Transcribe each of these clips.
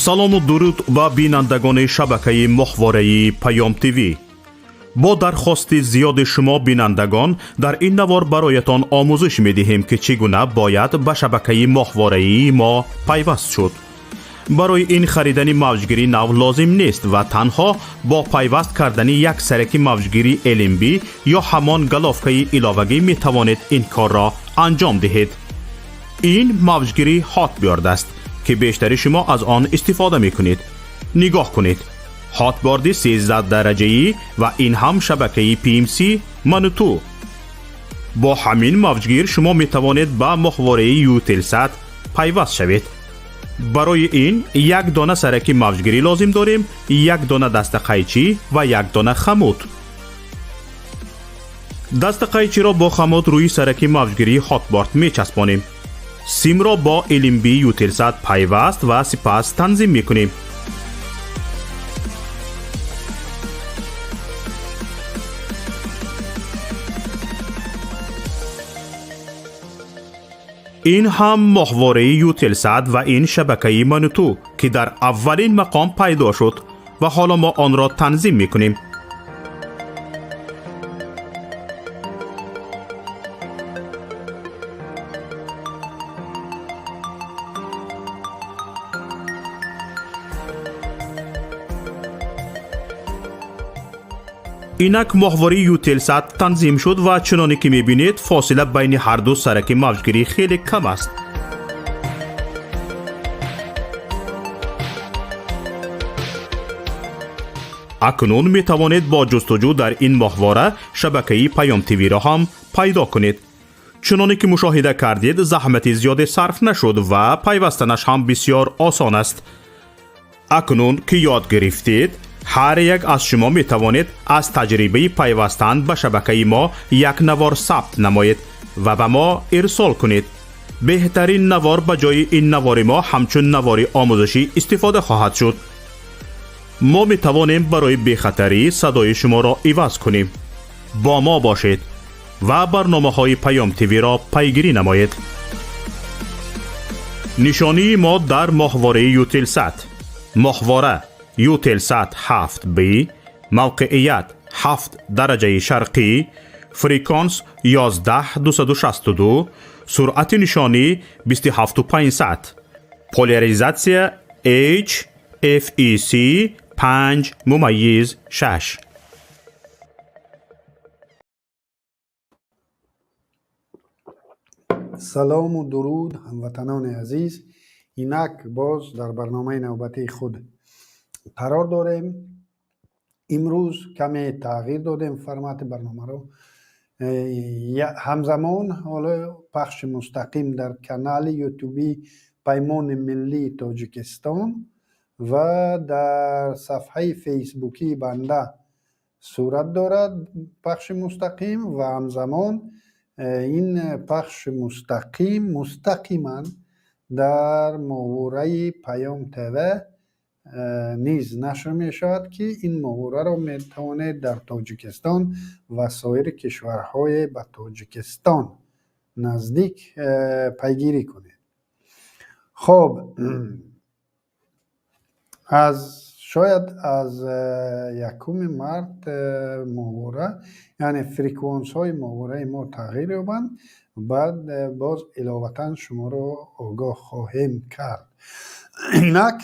Салому дуруд ба бинандагони шабакаи моҳвораи Паём ТВ. Бо дархости зиёди шумо бинандагон, дар ин навор бароятон омӯзиш медиҳем, ки чӣ гуна бояд ба шабакаи моҳвораии мо пайваст шуд. Барои ин харидани мавҷгири нав лозим нест ва танҳо бо пайваст кардани як сараки мавҷгири LNB ё ҳамон головкаи иловагӣ метавонед ин корро анҷом диҳед. Ин мавҷгири Hotbird аст, ки бештари шумо аз он истифода мекунед. Нигоҳ кунед, Hotbird и 13 дараҷаӣ ва ин ҳам шабакаи PMC Мануту. Бо ҳамин мавҷгир шумо метавонед ба моҳвораи Eutelsat пайваст шавед. Барои ин як дона сараки мавҷгирӣ лозим дорем, як дона дастақайчӣ ва як дона хомут. Дастақайчиро бо хомут рӯи сараки мавҷгирии Hotbird мечаспонем, симро бо LNB Eutelsat пайваст ва сипас танзим мекунем. Ин ҳам моҳвораи Eutelsat ва ин шабакаи Мануту, ки дар аввалин мақом пайдо шуд, ва ҳоло мо онро танзим мекунем. Инак моҳвораи Eutelsat танзим шуд ва чуноне ки мебинед, фосила байни ҳарду сараки мавҷгирӣ хеле кам аст. Акнун метавонед бо ҷустуҷӯ дар ин моҳвора шабакаи Паём ТВ-ро ҳам пайдо кунед. Чуноне ки мушоҳида кардед, заҳмати зиёде сарф нашуд ва пайвастанаш ҳам бисёр осон аст. Акнун ки ёд гирифтед, ҳар як аз шумо метавонед аз таҷрибаи пайвастан ба шабакаи мо як навор сабт намоед ва ба мо ирсол кунед. Беҳтарин навор ба ҷои ин навори мо ҳамчун навори омӯзишӣ истифода хоҳад шуд. Мо метавонем барои бехатарӣ садои шуморо иваз кунем. Бо мо бошед ва барномаҳои Паём ТВ-ро пайгирӣ намоед. Нишонии мо дар моҳвораи Eutelsat: моҳвора Eutelsat 7B, мавқеият 7 дараҷаи шарқӣ, фреквенс 11262, суръати нишонӣ 27500, поляризатсия H FEC 5.6. Салому дуруд, ҳамватанони азиз! Инак боз дар барномаи навбатии худ қарор дорем. Имрӯз каме тағйир додем формати барномаро. Ҳамзамон ҳоло пахши мустақим дар канали ютубии Паймони миллии Тоҷикистон ва дар сафҳаи фейсбукии банда сурат дорад пахши мустақим, ва ҳамзамон ин пахши мустақим мустақиман дар моҳвораи Паём ТВ низ нашр мешавад, ки ин моҳвораро метавонед дар Тоҷикистон ва соири кишварҳое ба Тоҷикистон наздик пайгирӣ кунед. Хоб, аз шояд аз 1 март моҳвора, яъне фреквенсҳои моҳвораи мо тағйир ёбанд, баъд боз иловатан шуморо огоҳ хоҳем кард. Инак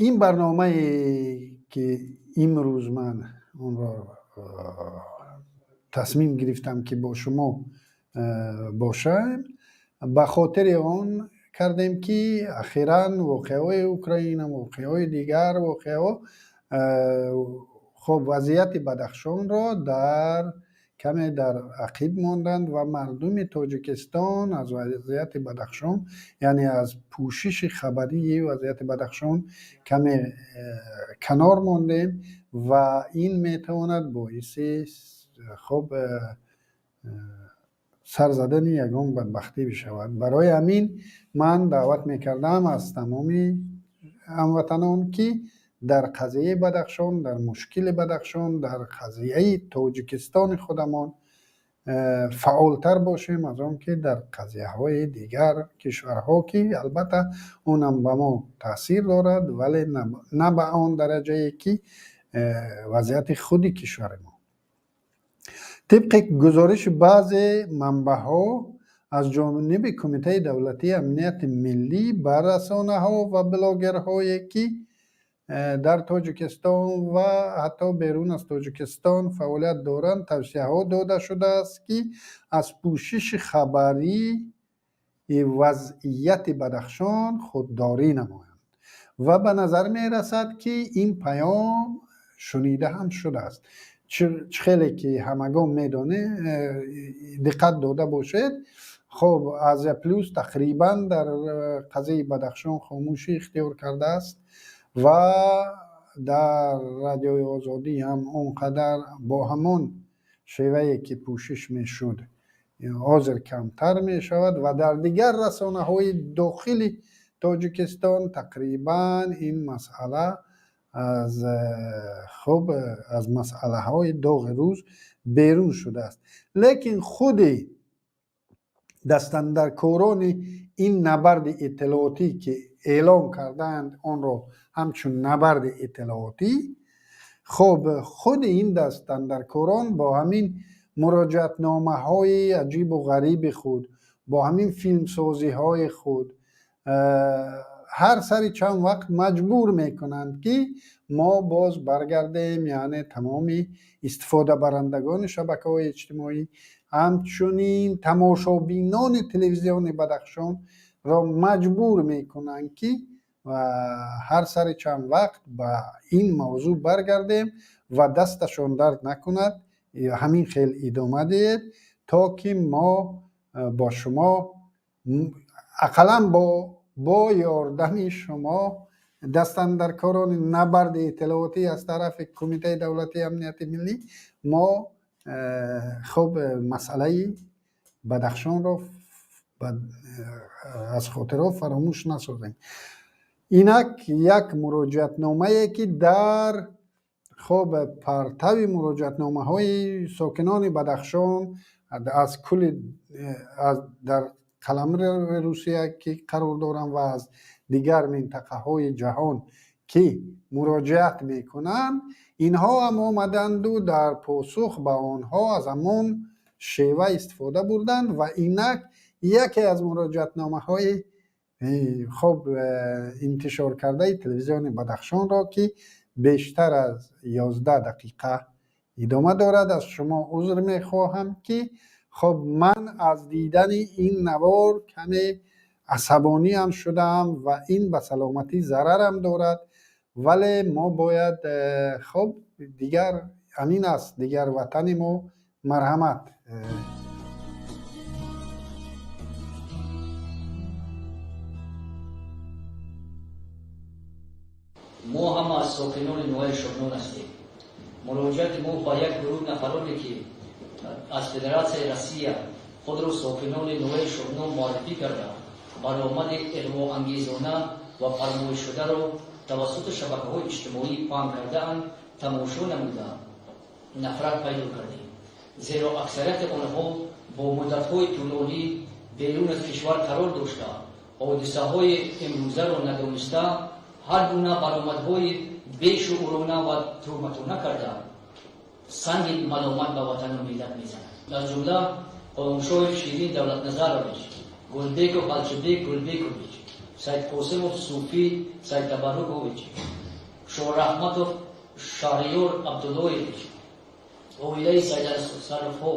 ин барномае, ки имрӯз ман онро тасмим гирифтам, ки бо шумо бошам, ба хотири он кардем, ки ахиран воқеаҳои Украина, воқеаҳои дигар воқеаҳо, хоб, вазъияти Бадахшонро дар каме дар ақиб монданд ва мардуми Тоҷикистон аз вазъияти Бадахшон, яъне аз пӯшиши хабарии вазъияти Бадахшон каме канор мондем ва ин метавонад боиси, хоб, сар задани ягон бадбахтӣ бишавад. Барои ҳамин ман даъват мекардам аз тамоми ҳамватанон, ки дар қазияи Бадахшон, дар мушкили Бадахшон, дар қазияи Тоҷикистони худамон. фаъолтар бошем аз он ки дар қазияҳои дигар кишварҳо, ки албатта онам ба мо таъсир дорад, вале на ба он дараҷае ки вазъияти худи кишвари мо. Тибқи гузориши баъзе манбаъҳо аз ҷониби Кумитаи давлатии амнияти миллӣ ба расонаҳо ва блогерҳое ки дар Тоҷикистон ва ҳатто берун аз Тоҷикистон фаъолият доранд, тавсияҳо дода шудааст, ки аз пӯшиши хабарии вазъияти Бадахшон худдорӣ намоянд ва ба назар мерасад, ки ин паём шунида ҳам шудааст. Чӣ хеле ки ҳамагон медонед, диққат дода бошед, хоб, Азия Плюс тақрибан дар қазияи Бадахшон хомӯшӣ ихтиёр кардааст ва дар Радиои Озодӣ ҳам он қадар бо ҳамон шевае ки пӯшиш мешуд, ҳозир камтар мешавад ва дар дигар расонаҳои дохили Тоҷикистон тақрибан ин масъала аз хуб аз масъалаҳои доғи рӯз берун шудааст. Лекин худи дастандаркорони ин набарди иттилоотӣ, ки эълон кардаанд онро ҳамчун набарди иттилоотӣ, хоб, худи ин дастандаркорон бо ҳамин муроҷиатномаҳои аҷибу ғариби худ, бо ҳамин филмсозиҳои худ ҳар сари чанд вақт маҷбур мекунанд, ки мо боз баргардем, яъне тамоми истифодабарандагони шабакаҳои иҷтимоӣ, ҳамчунин тамошобинони телевизиони Бадахшонро маҷбур мекунанд, ки ҳар сари чанд вақт ба ин мавзӯъ баргардем ва дасташон дард накунад, ҳамин хел идома диҳед, то ки мо бо шумо ақаллан бо ёрдами шумо дастандаркорони набарди иттилоотӣ аз тарафи Кумитаи давлатии амнияти миллӣ мо хуб масъалаи Бадахшонро аз хотирҳо фаромӯш насозем. Инак як муроҷиатномае, ки дар хоб партави муроҷиатномаҳои сокинони Бадахшон аз кулли дар қаламрави Русия ки қарор доранд ва аз дигар минтақаҳои ҷаҳон ки муроҷиат мекунанд, инҳо ҳам омаданду дар посух ба онҳо аз ҳамон шева истифода бурданд ва инак яке аз муроҷиатномаҳои хоб интишоркардаи телевизиони Бадахшонро, ки бештар аз 11 дақиқа идома дорад. Аз шумо узр мехоҳам, ки хоб ман аз дидани ин навор каме асабониам шудаам ва ин ба саломатӣ зарарам дорад, вале мо бояд хоб дигар ҳамин аст, дигар ватани мо. Марҳамат. Мо ҳама аз сокинони ноҳияи Шоҳнон ҳастем. Муроҷиати мо ба як гурӯҳ нафароне, ки аз Федератсияи Россия худро сокинони ноҳияи Шоҳнон муаррифӣ карда, баромади иғвоангезона ва фармоишшударо тавассути шабакаҳои иҷтимоӣ паҳн кардаанд, тамошо намуда нафрат пайдо кардем, зеро аксарияти онҳо бо муддатҳои тӯлонӣ берун аз кишвар қарор дошта, ҳодисаҳои имрӯзаро надониста, ҳар гуна баромадҳои бешуурона ва туҳматона карда, санги маломат ба ватану миллат мезанад. Аз ҷумла Қоимшоев Ширин Давлатназарович, Гулбеков Балчибек Гулбекович, Сайдқосимов Суфӣ Сайдтабарукович, Шораҳматов Шаҳриёр Абдуллоевич, оилаи Сайдасаровҳо,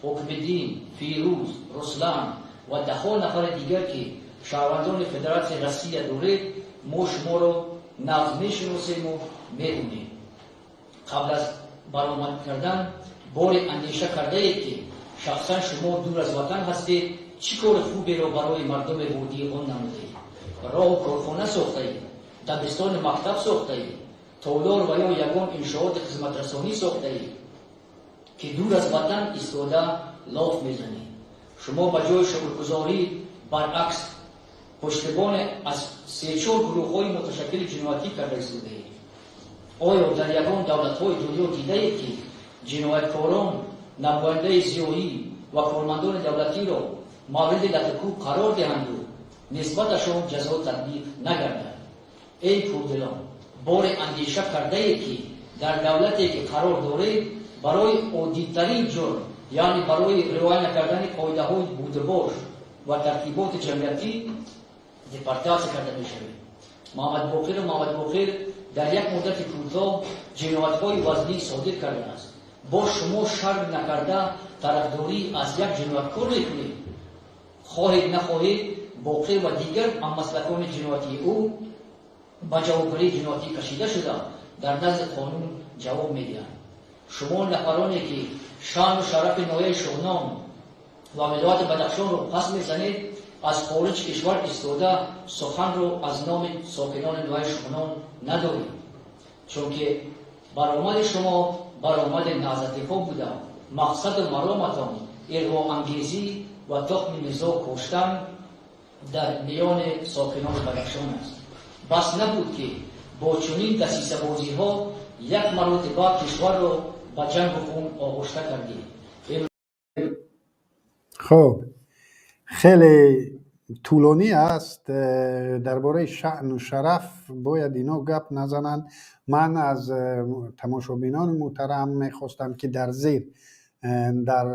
Ҳукмиддин, Фирӯз, Руслан ва даҳҳо нафари дигар, ки шаҳрвандони Федератсияи Россия доред, мо шуморо нағз мешиносему медонем. Қабл аз баромад кардан боре андеша кардаед, ки шахсан шумо дур аз ватан ҳастед, чӣ кори хуберо барои мардуми водии он намудаед? Роҳу корхона сохтаед, дабистони мактаб сохтаед, толор ва ё ягон иншооти хизматрасонӣ сохтаед, ки дур аз ватан истода лоф мезанед? Шумо ба ҷои шукргузорӣ баръакс пуштибоне аз се-чор гурӯҳҳои муташаккили ҷиноятӣ карда истодаед. Оё дар ягон давлатҳои дунё дидаед, ки ҷинояткорон намояндаи зиёӣ Ва кормандони давлатиро мавриди латукӯб қарор диҳанду нисбаташон ҷазо татбиқ нагардад. Эй кӯрдилон, боре андеша кардаед, ки дар давлате, ки қарор доред, барои оддитарин ҷурм, яъне барои риоя накардани қоидаҳои будубош ва тартиботи ҷамъиятӣ, депортатсия карда мешавед? Муҳаммадбоқиру Муҳаммадбоқир дар як муддати кӯтоҳ ҷиноятҳои вазнин содир кардааст. Боз шумо шарм накарда тарафдорӣ аз як ҷинояткор мекунед. Хоҳед нахоҳед, Боқир ва дигар ҳаммаслакони ҷиноятии ӯ ба ҷавобгарии ҷиноятӣ кашида шуда, дар назди қонун ҷавоб медиҳанд. Шумо нафароне, ки шаъну шарафи ноҳияи Шуғнон ва вилояти Бадахшонро пас мезанед, аз хориҷи кишвар истода суханро аз номи сокинони ноҳияи Шуғнон надоред, чунки баромади шумо баромади наҳзатиҳо буда, мақсаду мароматон иғвоангезӣ ва тухми низоъ коштан дар миёни сокинони Бадахшон аст. Бас набуд, ки бо чунин дасисабозиҳо як маротиба кишварро ба ҷангу хун оғошта кардед? Хуб, хеле тӯлонӣ аст. Дар бораи шаъну шараф бояд ино гап назананд. Ман аз тамошобинони муҳтарам мехостам, ки дар зер дар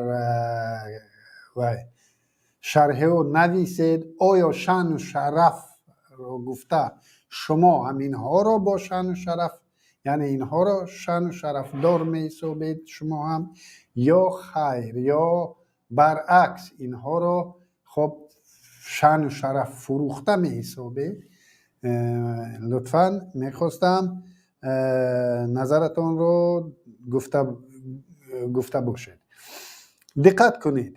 шарҳҳо нависед: оё шаъну шарафро гуфта шумо ҳаминҳоро бо шаъну шараф, яъне инҳоро шаъну шарафдор меҳисобед шумо ҳам ё хайр, ё баръакс инҳоро хоб шаъну шараф фурӯхта меҳисобед? Лутфан, мехостам назаратонро гуфта бошед. Диққат кунед,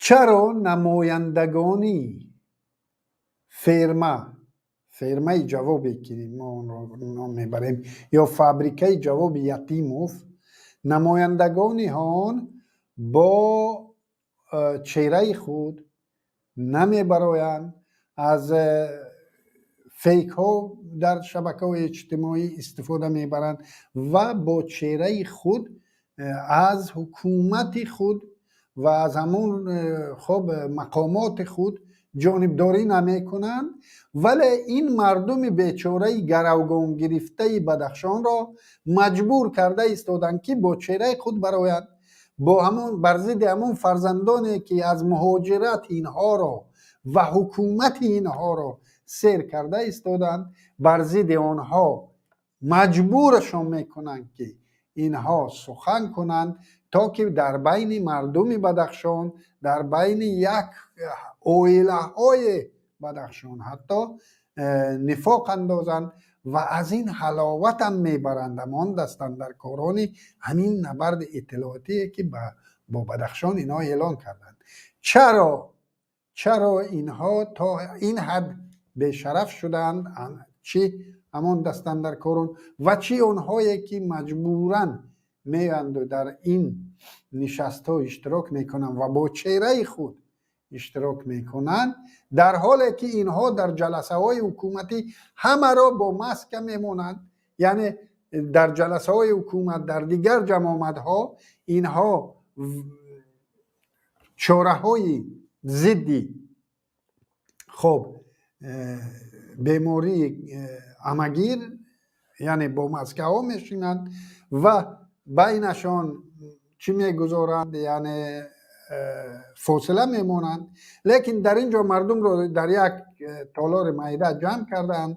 чаро намояндагони фермаи ҷавобе, ки мо онро ном мебарем, ё фабрикаи ҷавоби Ятимов, намояндагони он бо чеҳраи худ намебароянд, аз фейкҳо дар шабакаҳои иҷтимоӣ истифода мебаранд ва бо чеҳраи худ аз ҳукумати худ ва аз ҳамон хоб мақомоти худ ҷонибдорӣ намекунанд, вале ин мардуми бечораи гаравгонгирифтаи Бадахшонро маҷбур карда истоданд, ки бо чеҳраи худ бароянд, бо ҳамон бар зидди ҳамон фарзандоне, ки аз муҳоҷират инҳоро ва ҳукумати инҳоро сер карда истоданд, бар зидди онҳо маҷбурашон мекунанд, ки инҳо сухан кунанд, то ки дар байни мардуми Бадахшон, дар байни як оилаҳои Бадахшон ҳатто нифоқ андозанд ва аз ин ҳаловатам мебаранд ҳамон дастандаркорони ҳамин набарди иттилоотие, ки бо Бадахшон инҳо эълон карданд. Чаро инҳо то ин ҳад бешараф шуданд, чӣ ҳамон дастандаркорон ва чӣ онҳое, ки маҷбуран меоянду дар ин нишастҳо иштирок мекунанд ва бо чеҳраи худ иштирок мекунанд, дар ҳоле ки инҳо дар ҷаласаҳои ҳукуматӣ ҳамаро бо маска мемонанд? Яъне дар ҷаласаҳои ҳукумат, дар дигар ҷамъомадҳо инҳо чораҳои зидди хоб бемории ҳамагир, яъне бо маскаҳо мешинанд ва байнашон чӣ мегузоранд, яъне фосила мемонанд, лекин дар ин ҷо мардумро дар як толори майда ҷамъ кардаанд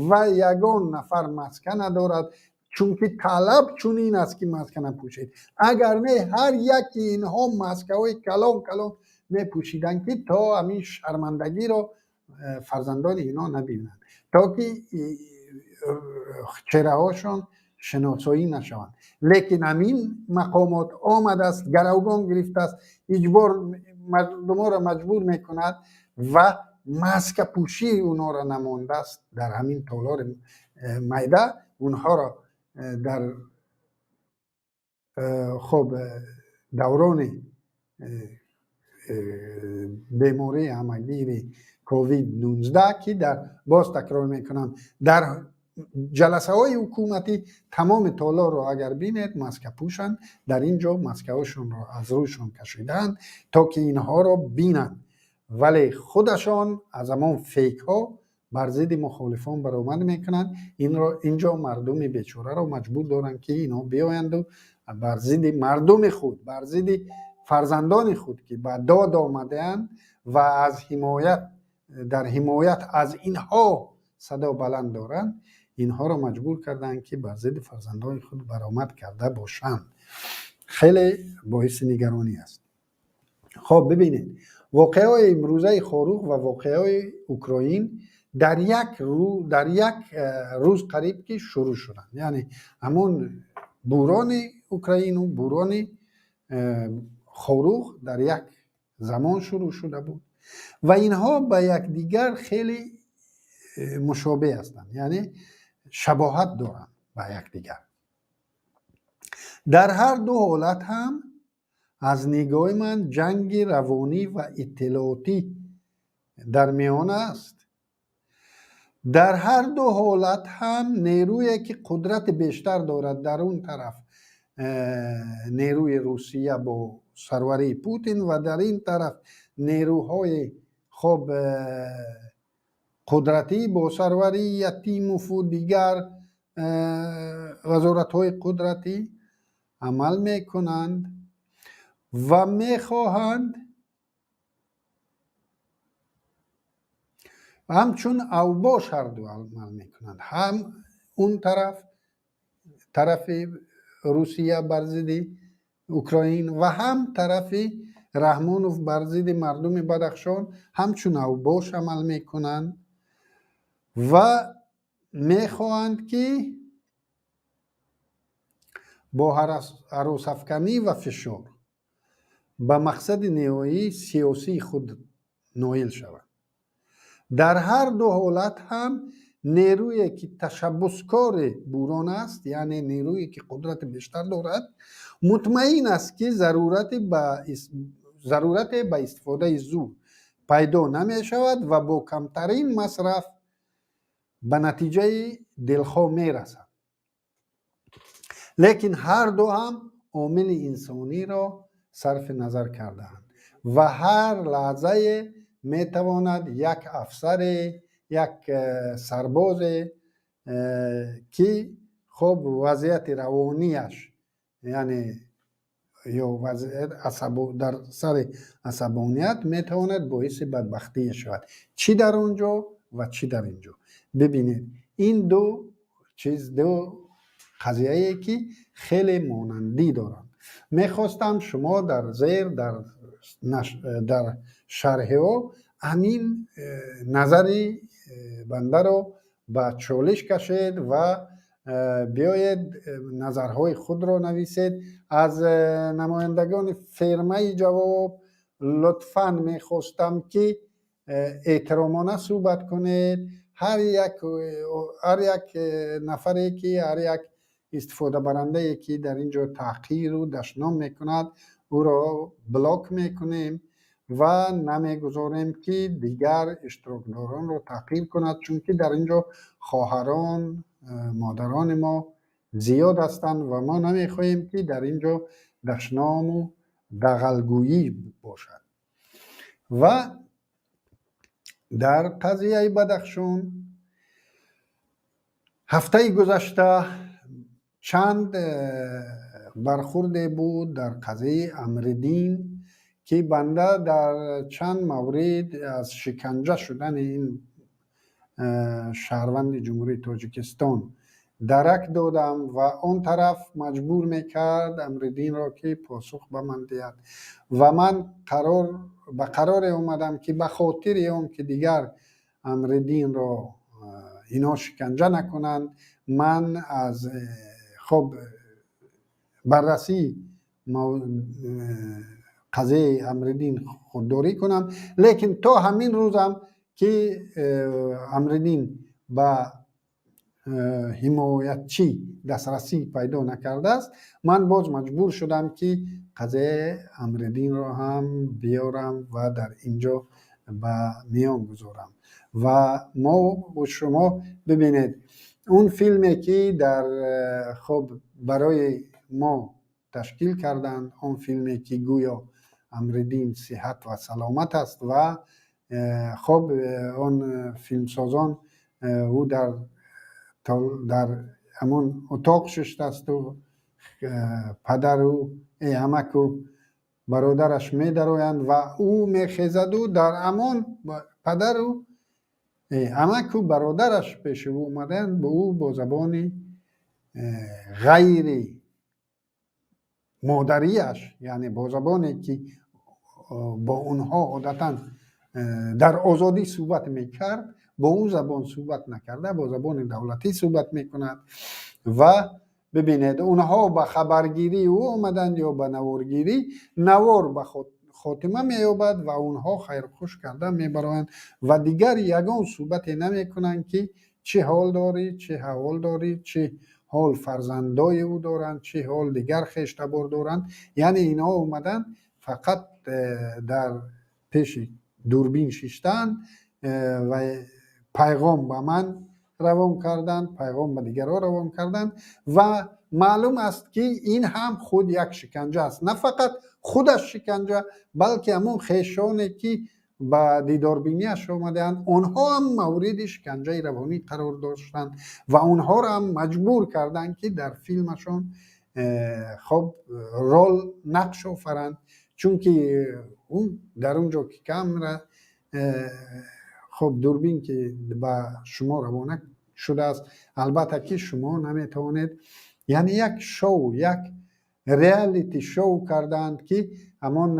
ва ягон нафар маска надорад, чунки талаб чунин аст, ки маска напӯшед. Агар не, ҳар яки инҳо маскаҳои калон калон мепӯшиданд, ки то ҳамин шармандагиро фарзандони инҳо набинанд, то ки чеҳраҳошон шиносоӣ нашаванд. Лекин ҳамин мақомот омадааст, гаравгон гирифтааст, иҷбор мардуморо маҷбур мекунад ва маскапӯшии онҳоро намондааст. Дар ҳамин толори майда онҳоро дар хоб даврони бемории ҳамагири ковид 19, ки дар боз такрор мекунам, дар Ҷаласаҳои ҳукуматӣ тамоми толорро агар бинед, маскапӯшанд. Дар ин ҷо маскаҳошонро аз рӯйшон кашидаанд, то ки инҳоро бинанд, вале худашон аз ҳамон фейкҳо бар зидди мухолифон баромад мекунанд. Инро инҷо мардуми бечораро маҷбур доранд, ки инҳо биёянду бар зидди мардуми худ, бар зидди фарзандони худ, ки ба дод омадаанд ва аз ҳимоят дар ҳимоят аз инҳо садо баланд доранд, инҳоро маҷбур карданд, ки бар зидди фарзандони худ баромад карда бошанд. Хеле боиси нигаронӣ аст. Хоб, бибинед, воқеаҳои имрӯзаи Хоруғ ва воқеаҳои Украин дар як рӯз қариб ки шурӯъ шуданд, яъне ҳамон бурони Украину бурони Хоруғ дар як замон шурӯъ шуда буд ва инҳо ба якдигар хеле мушобеҳ ҳастанд, яъне шабоҳат доранд ба якдигар. Дар ҳар ду ҳолат ҳам, аз нигоҳи ман, ҷанги равонӣ ва иттилоотӣ дар миён аст. Дар ҳар ду ҳолат ҳам нерӯе, ки қудрати бештар дорад, дар он тараф нерӯи Русия бо сарварии Путин ва дар ин тараф нерӯҳои, хоб, қудратӣ бо сарварии Ятимову дигар вазоратҳои қудратӣ амал мекунанд ва мехоҳанд ҳамчун авбош ҳарду амал мекунанд, ҳам он тараф, тарафи Русия бар зидди Украин, ва ҳам тарафи Раҳмонов бар зидди мардуми Бадахшон ҳамчун авбош амал мекунанд ва мехоҳанд, ки бо ҳаросафканӣ ва фишор ба мақсади ниҳоии сиёсии худ ноил шаванд. Дар ҳар ду ҳолат ҳам нерӯе, ки ташаббускори бурон аст, яъне нерӯе, ки қудрати бештар дорад, мутмаин аст, ки зарурате ба истифодаи зӯр пайдо намешавад ва бо камтарин масраф ба натиҷаи дилхоҳ мерасад. Лекин ҳар ду ҳам омили инсониро сарфи назар кардаанд ва ҳар лаҳзае метавонад як афсаре, як сарбозе, ки, хоб, вазъияти равонияш, яъне ё дар сари асабоният, метавонад боиси бадбахтӣ шавад, чӣ дар он ҷо ва чӣ дар ин ҷо. Бибинед, ин ду чиз, ду қазияе, ки хеле монандӣ доранд. Мехостам шумо дар зер, дар шарҳиҳо ҳамин назари бандаро ба чолиш кашед ва биёед, назарҳои худро нависед. Аз намояндагони фермаи ҷавоб лутфан мехостам, ки эҳтиромона суҳбат кунед. Ҳар як нафаре ки, ҳар як истифодабарандае, ки дар ин ҷо таҳқиру дашном мекунад, ӯро блок мекунем ва намегузорем, ки дигар иштирокдоронро таҳқир кунад, чунки дар ин ҷо хоҳарон, модарони мо зиёд ҳастанд ва мо намехоҳем, ки дар ин ҷо дашному дағалгӯӣ бошад. Ва дар қазияи Бадахшон ҳафтаи гузашта чанд бархурде буд дар қазияи Амриддин, ки банда дар чанд маврид аз шиканҷа шудани ин шаҳрванди Ҷумҳурии Тоҷикистон дарак додам ва он тараф маҷбур мекард Амриддинро, ки посух ба ман диҳад, ва ман ба қароре омадам, ки ба хотири он ки дигар Амриддинро инҳо шиканҷа накунанд, ман аз, хоб, баррасии қазияи Амриддин худдорӣ кунам. Лекин то ҳамин рӯзам, ки Амриддин ба ҳимоятчӣ дастрасӣ пайдо накардааст, ман боз маҷбур шудам, ки қазияи Амриддинро ҳам биёрам ва дар ин ҷо ба миён гузорам ва мо шумо бибинед. Он филме ки дар хоб барои мо ташкил карданд, он филме ки гӯё Амриддин сиҳат ва саломат аст ва хоб он филмсозон ӯ дар ҳамон утоқ шиштасту падару амаку бародараш медароянд ва ӯ мехезаду дар ҳамон падару амаку бародараш пеши ӯ омаданд, бо ӯ бо забони ғайри модариаш, яъне бо забоне ки бо онҳо одатан дар озодӣ суҳбат мекард, бо он забон суҳбат накарда, бо забони давлатӣ суҳбат мекунад. Ва бибинед, онҳо ба хабаргирии ӯ омаданд ё ба наворгирӣ, навор ба хотима меёбад ва онҳо хайрхуш карда мебароянд ва дигар ягон суҳбате намекунанд, ки чӣ ҳол дорӣ, чӣ аҳвол дорӣ, чӣ ҳол фарзандои ӯ доранд, чӣ ҳол дигар хештабор доранд. Яъне инҳо омаданд, фақат дар пеши дурбин шиштаанд ва пайғом ба ман равон карданд, пайғом ба дигарҳо равон карданд. Ва маълум аст, ки ин ҳам худ як шиканҷа аст, на фақат худаш шиканҷа, балки ҳамон хешоне ки ба дидорбинияш омадаанд, онҳо ҳам мавриди шиканҷаи равонӣ қарор доштанд ва онҳоро ҳам маҷбур карданд, ки дар филмашон хоб рол нақш офаранд, чунки дар он ҷо ки камера, хоб дурбин ки ба шумо равона шудааст, албатта ки шумо наметавонед. Яъне як шоу, як реалити шоу кардаанд, ки ҳамон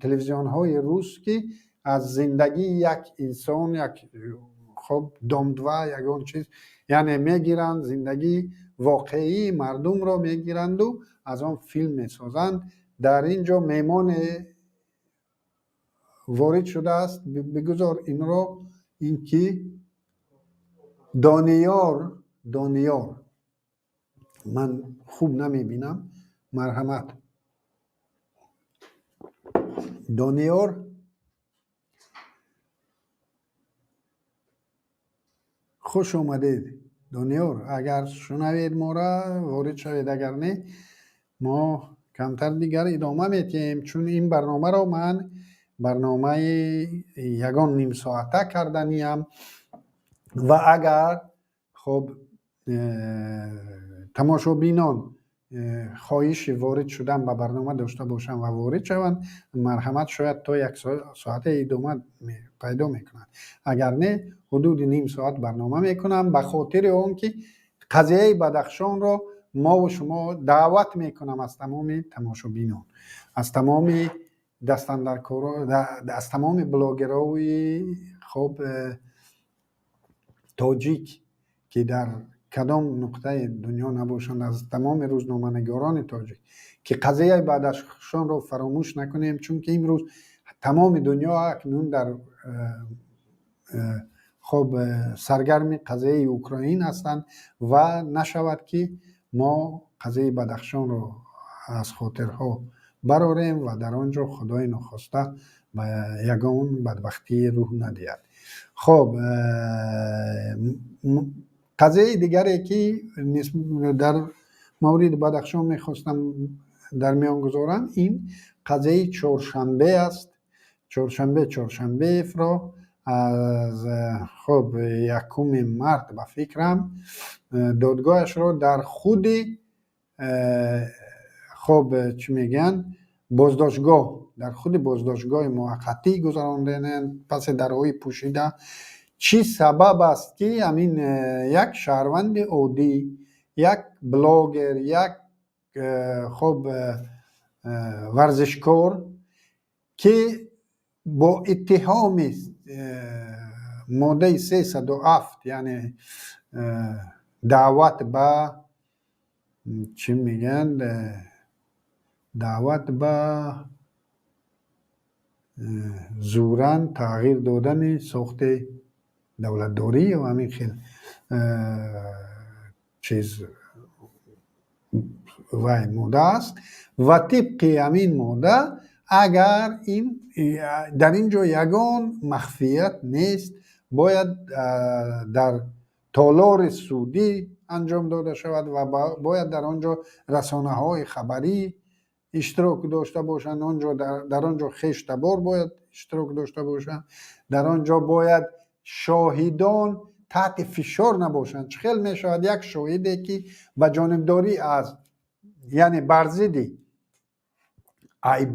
телевизионҳои рус, ки аз зиндагии як инсон, як хоб Дом 2, ягон чиз, яъне мегиранд, зиндагии воқеии мардумро мегиранду аз он филм месозанд. Дар ин ҷо меҳмоне ворид шудааст, бигузор инро, ин ки Дониёр, Дониёр, ман хуб намебинам, марҳамат, Дониёр. Хуш омадед, Дониёр. Агар шунавед мора, ворид шавед, агар не, мо камтар дигар идома медиҳем, чун ин барномаро ман барномаи ягон нимсоата карданиям. Ва агар хоб тамошобинон хоҳиши ворид шудан ба барнома дошта бошанд ва ворид шаванд, марҳамат, шояд то як соате идома пайдо мекунад, агар не, ҳудуди ним соат барнома мекунам, ба хотири он ки қазияи Бадахшонро мову шумо даъват мекунам аз тамоми тамошобинон, аз тамоми дастандаркоро, аз тамоми блогерои хоб тоҷик, ки дар кадом нуқтаи дунё набошанд, аз тамоми рӯзноманигорони тоҷик, ки қазияи Бадахшонро фаромӯш накунем, чунки имрӯз тамоми дунё акнун дар хоб саргарми қазияи Украин ҳастанд ва нашавад, ки мо қазияи Бадахшонро аз хотирҳо барорем ва дар он ҷо худои нохоста ба ягон бадбахтӣ рӯҳ надиҳад. Хоб, қазияи дигаре ки дар мавриди Бадахшон мехостам дар миён гузорам, ин қазияи Чоршанбе аст. Чоршанбе Чоршанбеевро аз хоб 1 март, ба фикрам, додгоҳашро дар худи хоб чӣ мегӯянд, боздоштгоҳ, дар худи боздоштгоҳи муваққатӣ гузаронданд, паси дарҳои пӯшида. Чӣ сабаб аст, ки ҳамин як шаҳрванди оддӣ, як блогер, як хоб варзишкор, ки бо иттиҳоми моддаи 307, яъне даъват ба чӣ мегӯянд, даъват ба зӯран тағйир додани сохти давлатдорӣ ё ҳамин хел чиз, вай модда аст, ва тибқи ҳамин модда, агар ин дар ин ҷо ягон махфият нест, бояд дар толори судӣ анҷом дода шавад ва бояд дар он ҷо расонаҳои хабарӣ иштирок дошта бошанд, дар он ҷо хештабор бояд иштирок дошта бошанд, дар он ҷо бояд шоҳидон таҳти фишор набошанд. Чӣ хел мешавад як шоҳиде, ки ба ҷонибдорӣ аз, яъне бар зидди айб,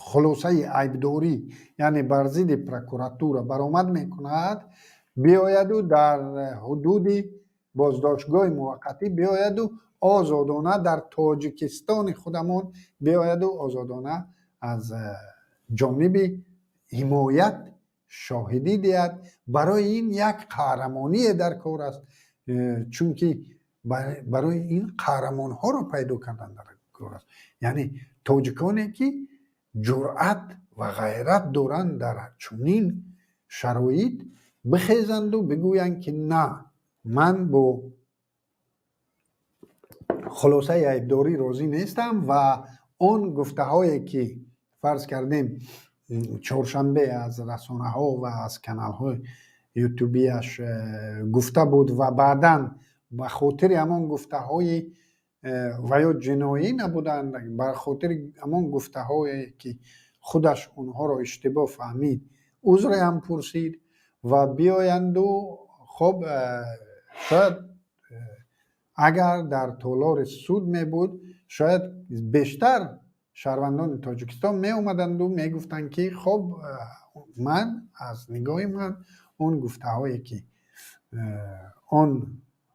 хулосаи айбдорӣ, яъне бар зидди прокуратура баромад мекунад, биояду дар ҳудуди боздоштгоҳи муваққатӣ биояду озодона дар Тоҷикистони худамон биояду озодона аз ҷониби ҳимоят шоҳидӣ диҳад? Барои ин як қаҳрамоние дар кор аст, чунки барои ин қаҳрамонҳоро пайдо кардан дар кор аст, яъне тоҷиконе, ки ҷуръат ва ғайрат доранд, дар чунин шароит бихезанду бигӯянд, ки на, ман бо хулосаи айбдорӣ розӣ нестам. Ва он гуфтаҳое, ки фарз кардем, чоршанбе аз расонаҳо ва аз каналҳои ютубияш гуфта буд ва баъдан ба хотири ҳамон гуфтаҳои ва ё ҷиноӣ набуданд, ба хотири ҳамон гуфтаҳое, ки худаш онҳоро иштибоҳ фаҳмид, узре ҳам пурсид ва биоянду хоб, шояд агар дар толори суд мебуд, шояд бештар шаҳрвандони Тоҷикистон меомаданду мегуфтанд, ки хоб, ман аз нигоҳи ман он гуфтаҳое, ки он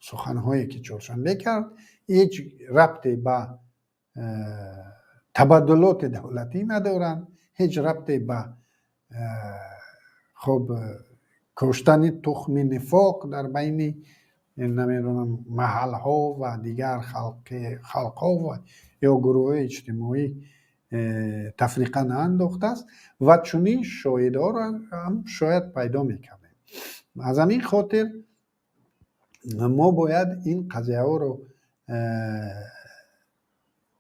суханҳое, ки Чоршанбе кард, ҳеҷ рабте ба табаддулоти давлатӣ надоранд, ҳеҷ рабте ба хоб коштани тухми нифоқ дар байни, намедонам, маҳалҳо ва дигар халқҳо ва ё гурӯҳҳои иҷтимоӣ тафриқа наандохтааст. Ва чунин шоҳидҳоро ҳам шояд пайдо мекардем. Аз ҳамин хотир мо бояд ин қазияҳоро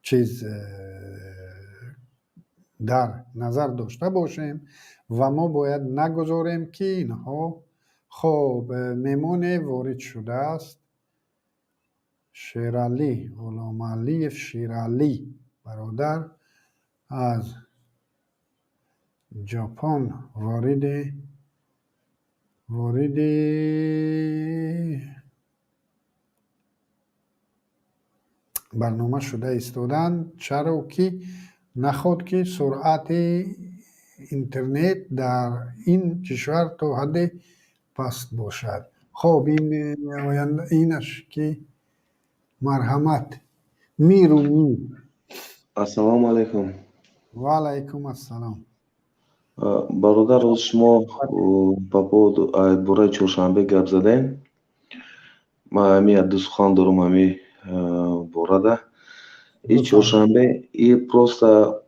чиз дар назар дошта бошем ва мо бояд нагузорем, ки инҳо. Хоб, меҳмоне ворид шудааст, Шералӣ Ғуломалиев. Шералӣ бародар аз Ҷопон вориди барнома шуда истоданд. Чаро ки наход ки суръати интернет дар ин кишвар то ҳадде паст бошад. Хоб, ин инаш ки, марҳамат, миру ми. Ассалому алайкум. Ва алайкум ассалом. Бародар, роз шумо по поводу бораи Чоршанбе гап задем. Ман ҳами як ду сухан дорам ҳами борада. И Чоршанбе и просто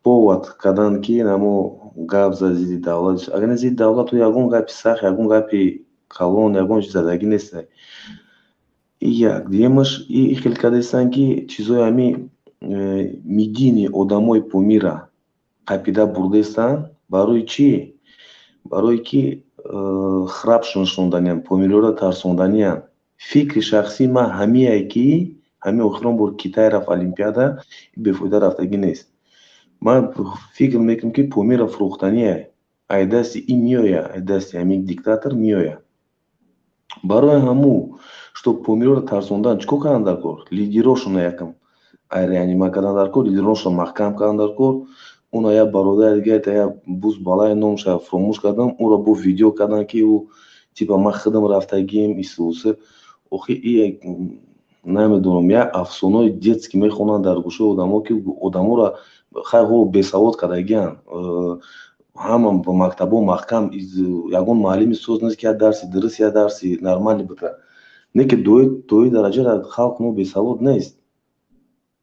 повод кардан, ки намо гап зад зидди давлат. Агар не зидди давлату ягон гапи сахт, ягон гапи калон, ягон чиз задагӣ нест. И як дуюмаш, и хел кардастанд, ки чизои ҳами медийный одамои Помира қапида бурдастанд. Барои чӣ? Барое ки храпшон шунданиянд, помириёро тарсонданиянд. Фикри шахсии ман ҳамие, ки ҳамин охирон бор Китай рафт олимпиада, бефоида рафтагӣ нест. Ман фикр мекунам, ки Помира фурӯхтание, ай дасти ин меояд, ай дасти ҳамин диктатор меояд. Барои ҳамун, чтоб помириёро тарсондан, чӣ кор кардан дар кор? Лидерошона якам ай реанима кардан дар кор, лидерошона маҳкам кардан дар кор. Уна як бародари дига, як буз балаи, номша фуромӯш кардам, ӯро бо видео кардан, ки ӯ типа ман худам рафтагием исусе. Охи, и намедонам, як афсонаи детский мехонанд дар гӯшаи одамо, ки одаморо хай ҳо бесавод кардагианд. Ҳама ба мактабҳо маҳкам, ягон муаллими соз нест, ки як дарси дуруст, як дарси нормалӣ бита. Не ки дои дараҷара халқ мо бесавод нест.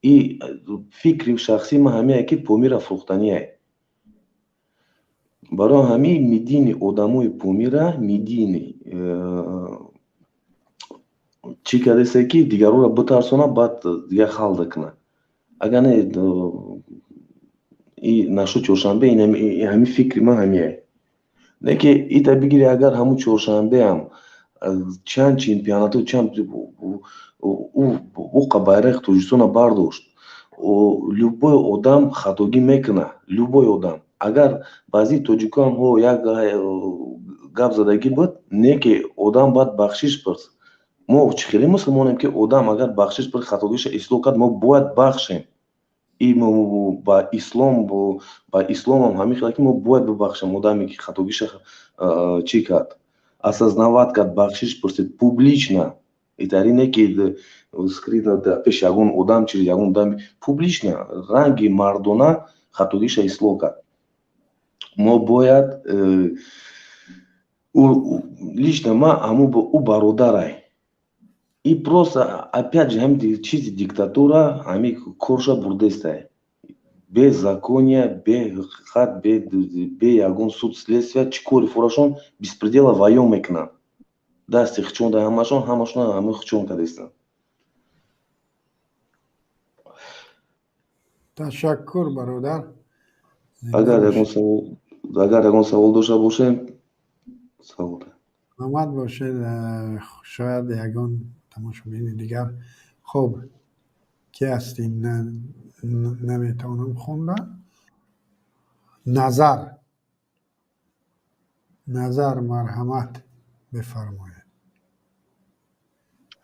И фикри шахсии ман ҳамие, ки Помира фурӯхтание. Барои ҳамин медийный одамои Помира, медийный чӣ кардааст, ки дигарҳоро битарсонад, баъд дигар халда кунад. Агар не, и нашуд Чоршанбе, ҳамин фикри ман ҳамие. Не ки ита бигири, агар ҳамун Чоршанбеам Чанд чемпионату, чанд ӯ байрақи Тоҷикистона бардошт. Любой одам хатогӣ мекунад, любой одам. Агар баъзи тоҷикоам ҳо як гап задагӣ буд, не ки одам бояд бахшиш пурс. Мо чӣ хеле мусулмонем, ки одам агар бахшиш пурс, хатогиша ислоҳ кард, мо бояд бахшем. И ба ислом, ба исломам ҳамин хел, ки мо бояд бибахшем одаме ки хатогиша чӣ кард, осознавать кард, бахшиш пурсид публично. Итари не ки скрытно пеши ягон одам, через ягон одам, публично ранги мардона хатогиша ислоҳ кард. Мо бояд лично ма ҳаму ӯ бародарай. И просто опять же ҳами чизи диктатура ҳами корша бурдестай. Беззакония, бе ҳақиқат, бе ягон суд, следствия, чӣ кори фурашон беспредела вайён мекунанд. Дасти хичонда ҳамашон, ҳамашон ҳами хичон кардестанд. Ташаккур, бародар. Агар ягон савол, агар ягон савол дошта бошем, савол. Саломат бошед. Шояд ягон тамошобини дигар. Хуб, ки ҳастем, наметавонам хонда. Назар, Назар, марҳамат бифармоед.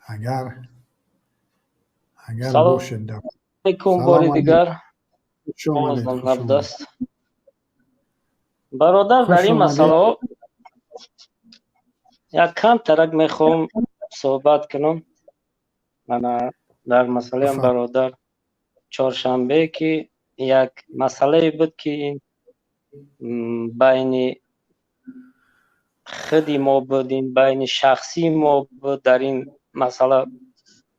Агар бошед. Алейкум бори дигар. Набудаст. Бародар, дар ин масъалаҳо як кам тарак мехоҳам суҳбат кунам. Мана дар масъалаам бародар чоршанбе, ки як масъалае буд, ки ин байни худи мо буд, ин байни шахсии мо буд. Дар ин масъала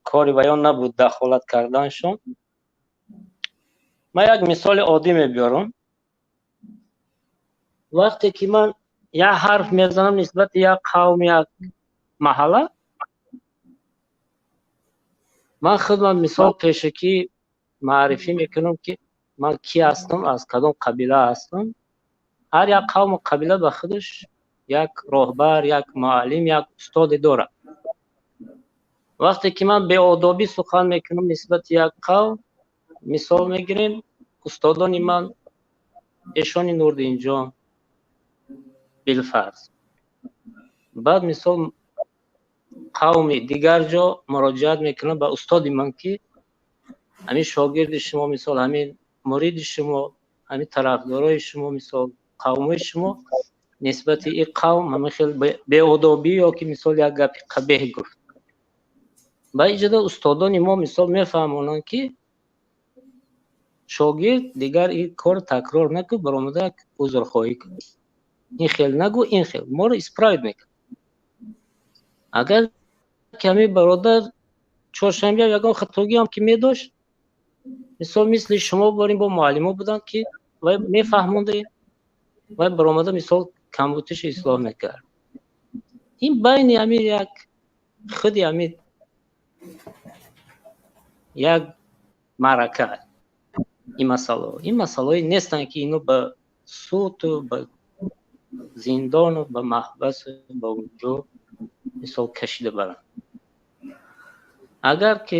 кори баён набуд дахолат карданшон. Ман як мисоли оддӣ мебиёрам. Вақте ки ман як ҳарф мезанам нисбати як қавм, як маҳалла, ман худам мисол пешакӣ маърифӣ мекунам, ки ман ки ҳастам, аз кадом қабила ҳастам. Ҳар як қавму қабила ба худаш як роҳбар, як муаллим, як устоде дорад. Вақте ки ман беодобӣ сухан мекунам нисбати як қавм, мисол мегирем, устодони ман эшони Нурдинҷон билфарз. Баъд мисол қавми дигар ҷо муроҷиат мекунам ба устоди ман, ки ҳамин шогирди шумо, мисол ҳамин муриди шумо, ҳамин тарафдорои шумо, мисол қавмои шумо нисбати ин қавм ҳамин хел беодобӣ ё ки мисол як гапи қабеҳ гуфт. Ба иҷода устодони мо мисол мефаҳмонанд, ки шогирд дигар ин кор такрор накун, баромада як узрхоҳӣ кун, ин хел нагӯ, ин хел моро исправить мекунад. Агар ками бародар чоршанбе ягон хатогиам ки медошт, мисол мисли шумо борим бо муаллимо буданд, ки вай мефаҳмонда, вай баромада мисол камбутиша ислоҳ мекард. Ин байни ҳамин як худи ҳамин як маърака. Ин масъалаҳо, ин масъалаҳое нестанд, ки ино ба суду, ба зиндону ба маҳбасу ба унҷо мисол кашида баранд. Агар ки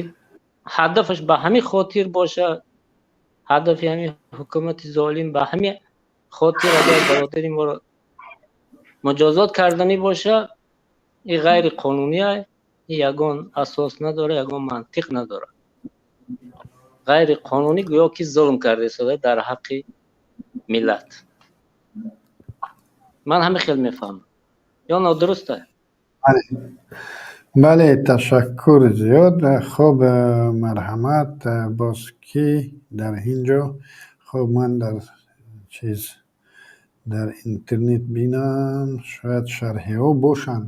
ҳадафаш ба ҳамин хотир бошад, ҳадафи ҳамин ҳукумати золим ба ҳамин хотир агар бародари моро муҷозот карданӣ бошад, ин ғайриқонунӣ, ин ягон асос надорад, ягон мантиқ надорад. Ғайриқонунӣ гӯё ки зулм карда истода дар ҳаққи миллат. Ман ҳамин хел мефаҳмам. Ё нодуруст аст? Бале, ташаккур зиёд. Хуб, марҳамат, боз ки дар ин ҷо? Хуб, ман дар чиз дар интернет бинам, шояд шарҳиҳо бошанд,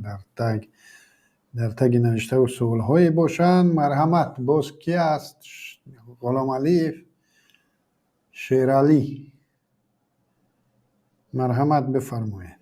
дар таги навиштаву суолҳое бошанд. Марҳамат, боз ки аст? Ғуломалиев Шералӣ, марҳамат бифармоед.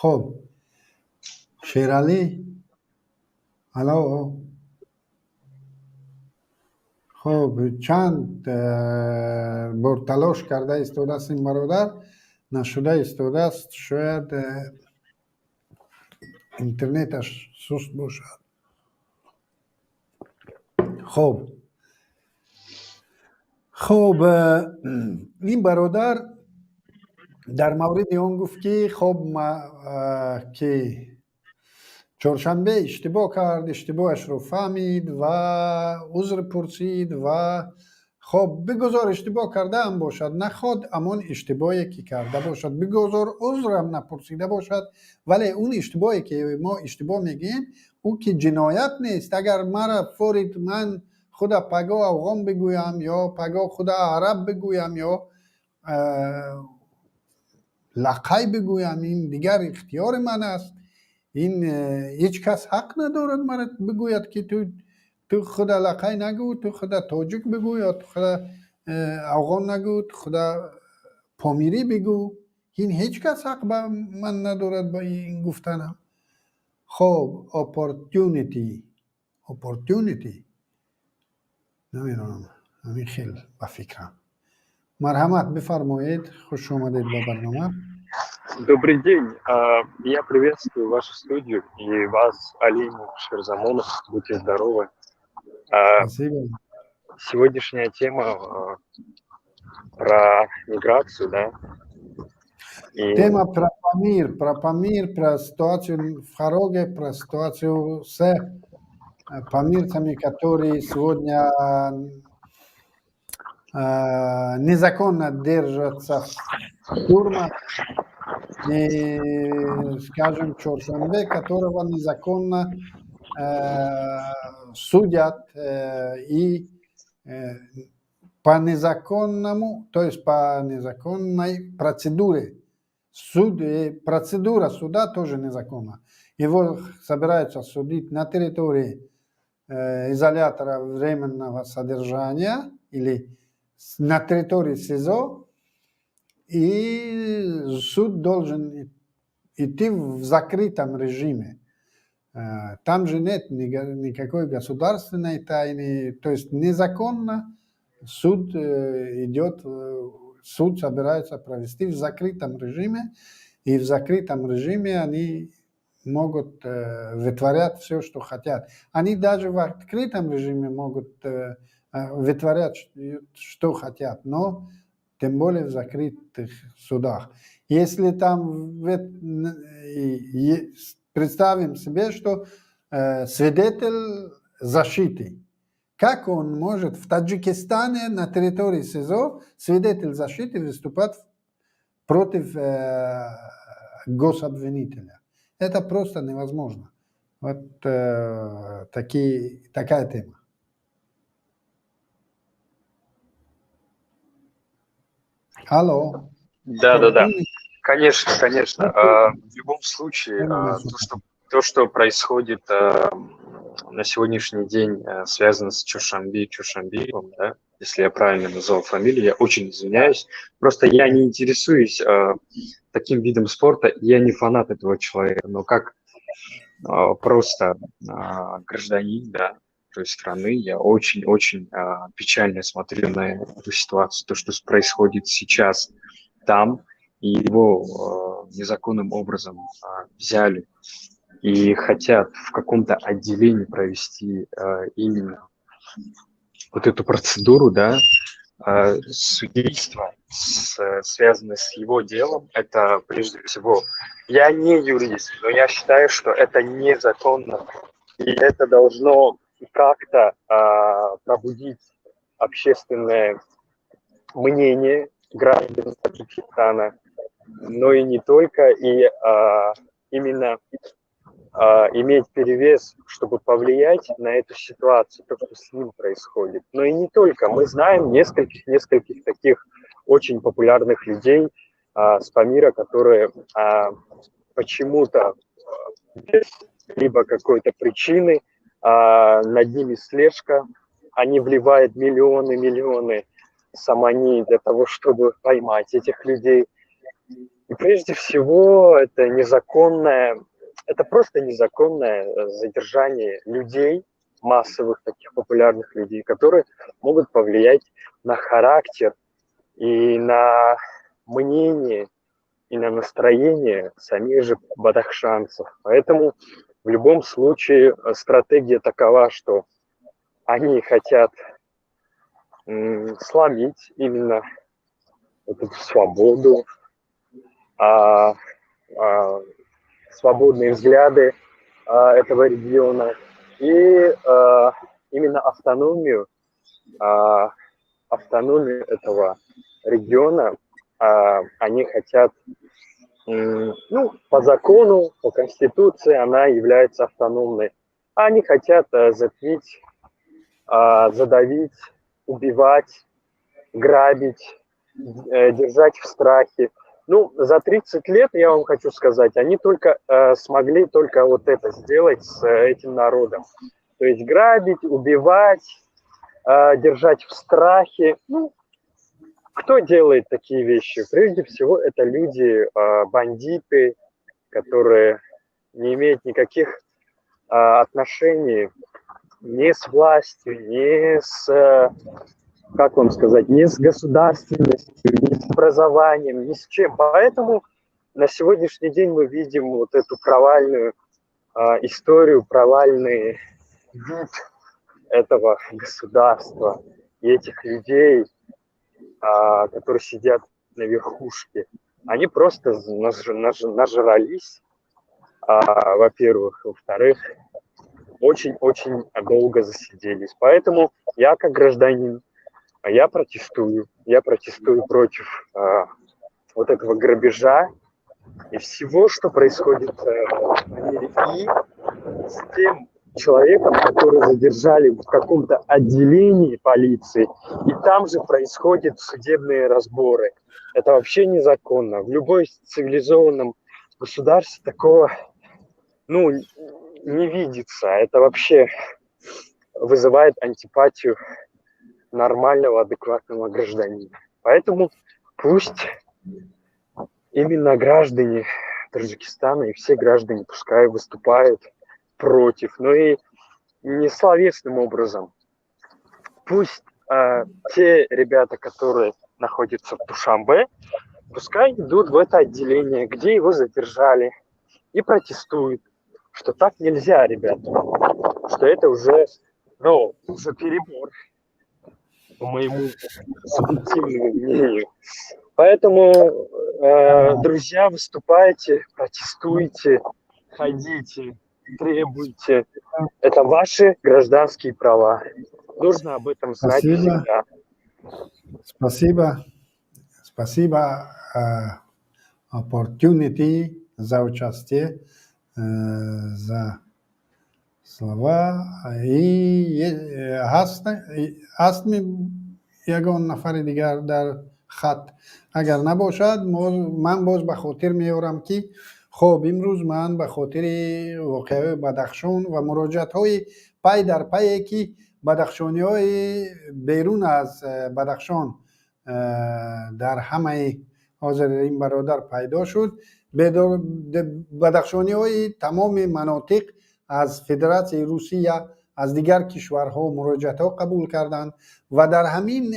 Хуб, Шералӣ, алло. Хуб, чанд бор талош карда истодааст ин бародар, нашуда истодааст. Шояд интернеташ суст бошад. Хуб, ин бародар дар мавриди он гуфт, ки хоб, ки Чоршанбе иштибоҳ кард, иштибоҳашро фаҳмид ва узр пурсид. Ва хоб, бигузор иштибоҳ кардаам бошад, наход ҳамон иштибоҳе ки карда бошад, бигузор узрам напурсида бошад, вале он иштибоҳе ки мо иштибоҳ мегӯем, ӯ ки ҷиноят нест. Агар мара форид, ман худа пагоҳ афғон бигӯям ё пагоҳ худа араб бигӯям ё лақай бигӯям, ин дигар ихтиёри ман аст. Ин ҳеҷ кас ҳақ надорад мара бигӯяд, ки ту худа лақай нагӯ, ту худа тоҷик бигӯ ё ту худа афғон нагӯ, ту худа помирӣ бигӯ. Ин ҳеҷ кас ҳақ ба ман надорад ба ин гуфтанам. Хоб, opportunity, намедонам, ҳамин хел ба фикрам. Марҳамат, бифармоед, хуш омадед ба барнома. Добрый день. Я приветствую вашу студию и вас, Алим Шерзамонов. Будьте здоровы. Спасибо. Сегодняшняя тема про миграцию, да? И Тема про Памир, про Памир, про ситуацию в Хороге, про ситуацию с памирцами, которые сегодня незаконно держатся в тюрьмах, и, скажем, Чоршанбе, которого незаконно судят и по незаконному, то есть по незаконной процедуре. Суд, процедура суда тоже незаконна. Его собираются судить на территории изолятора временного содержания или на территории СИЗО, и суд должен идти в закрытом режиме. Там же нет никакой государственной тайны, то есть незаконно суд идет, суд собирается провести в закрытом режиме, и в закрытом режиме они могут вытворять все, что хотят. Они даже в открытом режиме могут вытворять, что хотят, но тем более в закрытых судах. Если там представим себе, что свидетель защиты, как он может в Таджикистане на территории СИЗО свидетель защиты выступать против гособвинителя? Это просто невозможно. Вот такая тема. Алло. Да. Конечно, конечно. В любом случае, то, что происходит на сегодняшний день, связано с Чоршанби Чоршанбиевым, да, если я правильно назвал фамилию, я очень извиняюсь. Просто я не интересуюсь таким видом спорта, я не фанат этого человека, но как просто гражданин, да, той страны, я очень-очень печально смотрю на эту ситуацию, то, что происходит сейчас там, и его незаконным образом взяли и хотят в каком-то отделении провести именно вот эту процедуру, да, судейства, связанное с его делом, это прежде всего, я не юрист, но я считаю, что это незаконно, и это должно как-то пробудить общественное мнение граждан Таджикистана, но и не только, и именно иметь перевес, чтобы повлиять на эту ситуацию, то, что с ним происходит. Но и не только. Мы знаем нескольких таких очень популярных людей с Памира, которые почему-то без либо какой-то причины, над ними слежка, они вливают миллионы сомони для того, чтобы поймать этих людей. И прежде всего это незаконное, это просто незаконное задержание людей, массовых таких популярных людей, которые могут повлиять на характер и на мнение и на настроение самих же бадахшанцев. Поэтому в любом случае стратегия такова, что они хотят сломить именно вот эту свободу, свободные взгляды этого региона и именно автономию этого региона они хотят, ну, по закону, по конституции она является автономной. Они хотят затмить, задавить, убивать, грабить, держать в страхе. Ну, за 30 лет, я вам хочу сказать, они только смогли только вот это сделать с этим народом. То есть грабить, убивать, держать в страхе. Ну, кто делает такие вещи? Прежде всего, это люди, бандиты, которые не имеют никаких отношений ни с властью, ни с, как вам сказать, ни с государственностью, ни с образованием, ни с чем. Поэтому на сегодняшний день мы видим вот эту провальную историю, провальный вид этого государства и этих людей, которые сидят на верхушке. Они просто нажрались, во-первых. Во-вторых, очень-очень долго засиделись. Поэтому я, как гражданин, я протестую. Я протестую против вот этого грабежа и всего, что происходит в мире. И с тем человеком, который задержали в каком-то отделении полиции, и там же происходят судебные разборы. Это вообще незаконно. В любой цивилизованном государстве такого, ну, не видится. Это вообще вызывает антипатию нормального, адекватного гражданина. Поэтому пусть именно граждане Таджикистана и все граждане пускай выступают против, но и не словесным образом. Пусть те ребята, которые находятся в Душанбе, пускай идут в это отделение, где его задержали, и протестуют, что так нельзя, ребята, что это уже, ну, уже перебор, по моему субъективному мнению. Поэтому, друзья, выступайте, протестуйте, ходите, требуйте. Это ваши гражданские права. Нужно об этом знать Спасибо. Всегда. Спасибо. Спасибо opportunity за участие, за слова. И ҳастми ягон нафари дигар дар хат? Агар набошад, ман боз ба хотир меорам, ки хоб, имрӯз ман ба хотири воқеаҳои Бадахшон ва муроҷиатҳои пай дар пае, ки бадахшониҳои берун аз Бадахшон дар ҳамаи, ҳозир ин бародар пайдо шуд, бадахшониҳои тамоми манотиқ аз Федератсияи Русия, аз дигар кишварҳо муроҷиатҳо қабул карданд ва дар ҳамин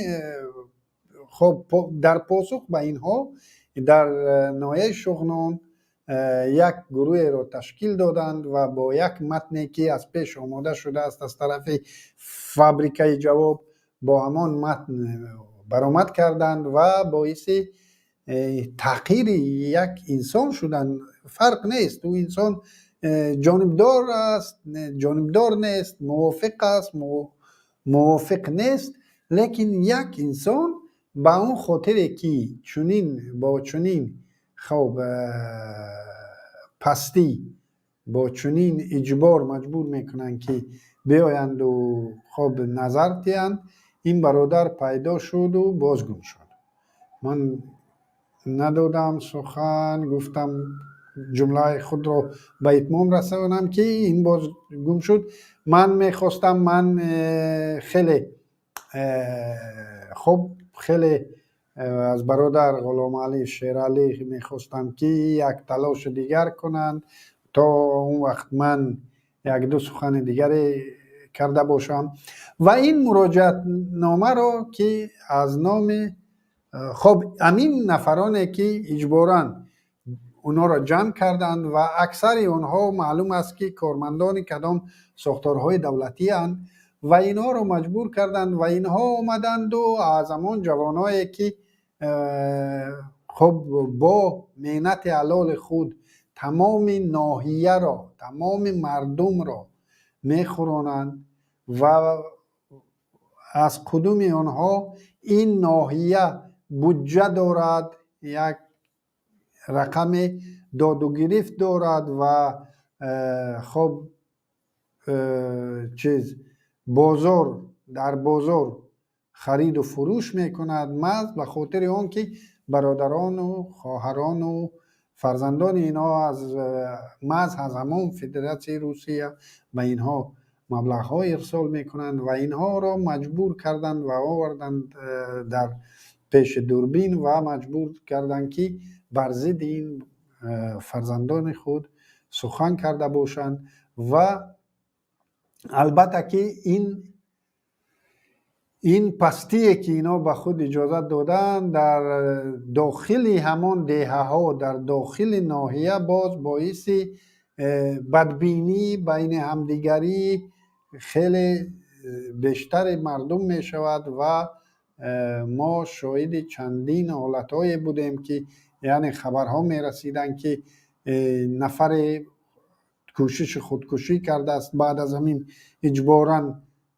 хоб, дар посух ба инҳо дар ноҳияи Шуғнон як гурӯҳеро ташкил доданд ва бо як матне, ки аз пеш омода шудааст аз тарафи фабрикаи ҷавоб, бо ҳамон матн баромад карданд ва боиси таҳқири як инсон шуданд. Фарқ нест, ӯ инсон ҷонибдор аст, ҷонибдор нест, мувофиқ аст, мувофиқ нест, лекин як инсон ба он хотире, ки чунин бо чунин хоб пастӣ, бо чунин иҷбор маҷбур мекунанд, ки биёянду хоб назар диҳанд. Ин бародар пайдо шуду боз гум шуд. Ман надодам сухан, гуфтам ҷумлаи худро ба итмом расонам, ки ин боз гум шуд. Ман мехостам, ман хеле хуб, хеле Аз бародар Ғуломалӣ Шералӣ мехостам, ки як талоши дигар кунанд, то он вақт ман як-ду сухани дигаре карда бошам. Ва ин муроҷиатномаро, ки аз номи, хоб, ҳамин нафароне, ки иҷборан онҳоро ҷамъ карданд ва аксари онҳо маълум аст, ки кормандони кадом сохторҳои давлатианд ва инҳоро маҷбур карданд ва инҳо омаданду аз ҳамон ҷавоное, ки, хоб, бо меҳнати ҳалоли худ тамоми ноҳияро, тамоми мардумро мехӯронанд ва аз қудуми онҳо ин ноҳия буҷа дорад, як рақами додугирифт дорад ва, хоб, чиз, бозор, дар бозор хариду фурӯш мекунад. Маҳз ба хотири он ки бародарону хоҳарону фарзандони инҳо аз маҳз аз ҳамон Федератсияи Русия ба инҳо маблағҳо ирсол мекунанд ва инҳоро маҷбур карданд ва оварданд дар пеши дурбин ва маҷбур карданд, ки бар зидди ин фарзандони худ сухан карда бошанд. Ва албатта ки ин пастие, ки инҳо ба худ иҷозат додаанд дар дохили ҳамон деҳаҳо, дар дохили ноҳия, боз боиси бадбинӣ байни ҳамдигарӣ хеле бештари мардум мешавад. Ва мо шоҳиди чандин ҳолатҳое будем, ки яъне хабарҳо мерасиданд, ки нафаре кӯшиши худкушӣ кардааст баъд аз ҳамин иҷборан